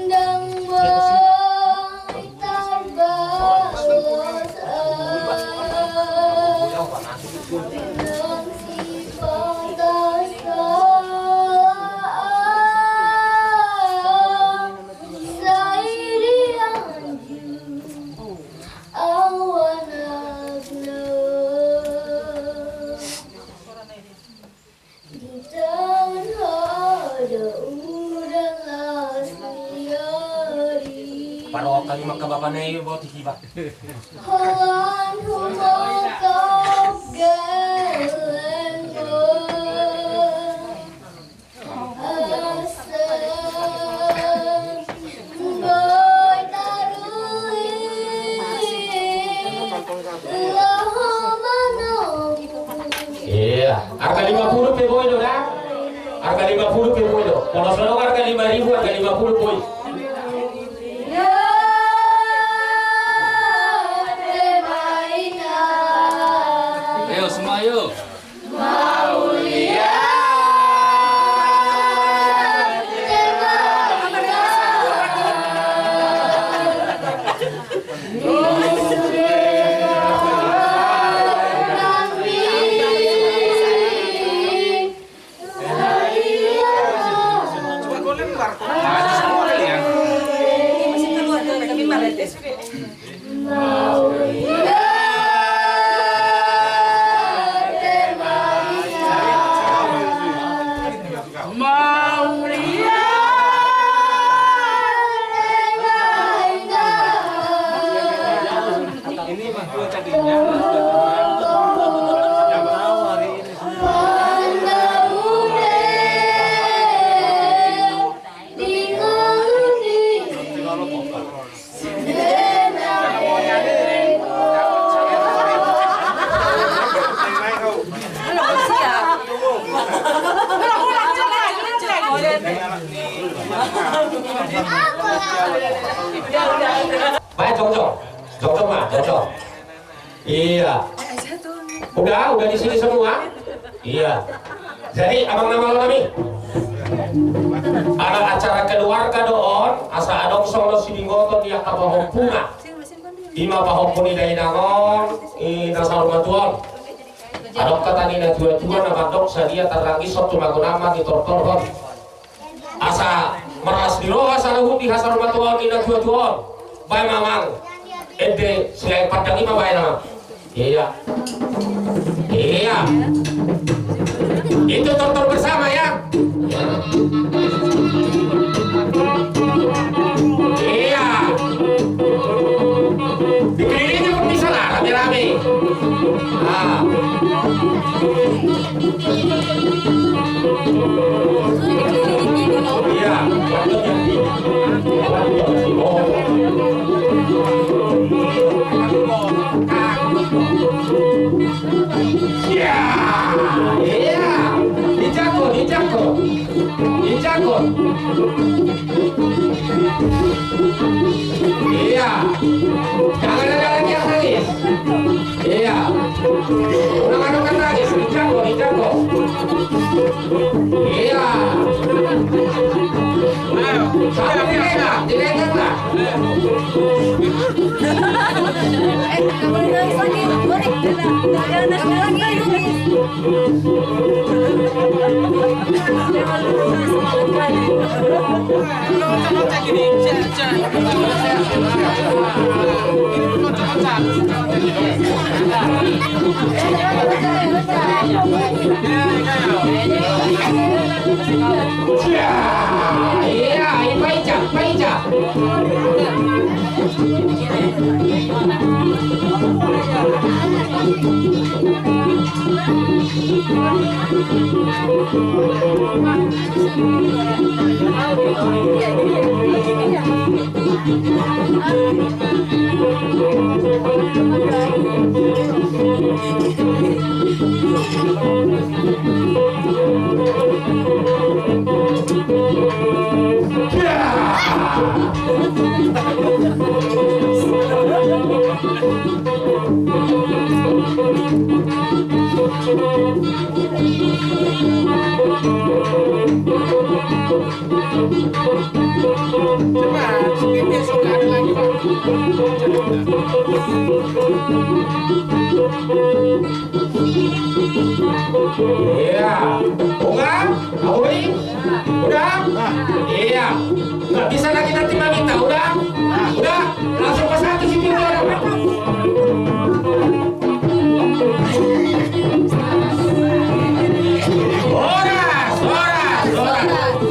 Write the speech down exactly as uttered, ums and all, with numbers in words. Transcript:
Ndang boi tarbalos au, ndang sipatas au, sai dianjung au anakna. Di tangan ho do udan las ni ari. Paro kali maka bapana i boti hiba. Holan humotop gelenggo. Asa boi taruli. Iya, harga lima puluh pe boi do, da? Harga lima puluh pe boi do. Kalau sono harga lima ribu, harga lima puluh boi. Ayo, semua ayo. Baik, jongjong. Jongjong, Ma, jongjong. Iya. Udah, udah di sini semua? Iya. Jadi, abang na malo nami. Ala acara keluarga do on, asa adong songon sidingoton ni angka pahompuna. Ima pahompu ni dainang on, i na saur matua on. Adong hata ni na tua-tua na mandok sadia tarrangis on tu magonama ni tortorhon. Asa marlas ni roha saluhut di hasar matuaon ni na tua-tua on. Baen ma amang. Ende silae pandang i ma baen amang. Iya. Iya. Itu tonton bersama ya. Iya. Dikelilingi pun bisa lah rame-rame. Ah. Iya, iya. Dijangkau, dijangkau. Dijangkau. Iya. Jangan ada lagi yang nangis. Iya. Udah nggak ada nangis, dijangkau, dijangkau. Iya. Ayo, satu dipegang, dipegang lah. Eh, nggak boleh nangis lagi, nggak boleh. Jangan nangis lagi. Iya, iya, paija, paija. Iya. Bunga, Awi, udah? Iya. Nggak bisa lagi nanti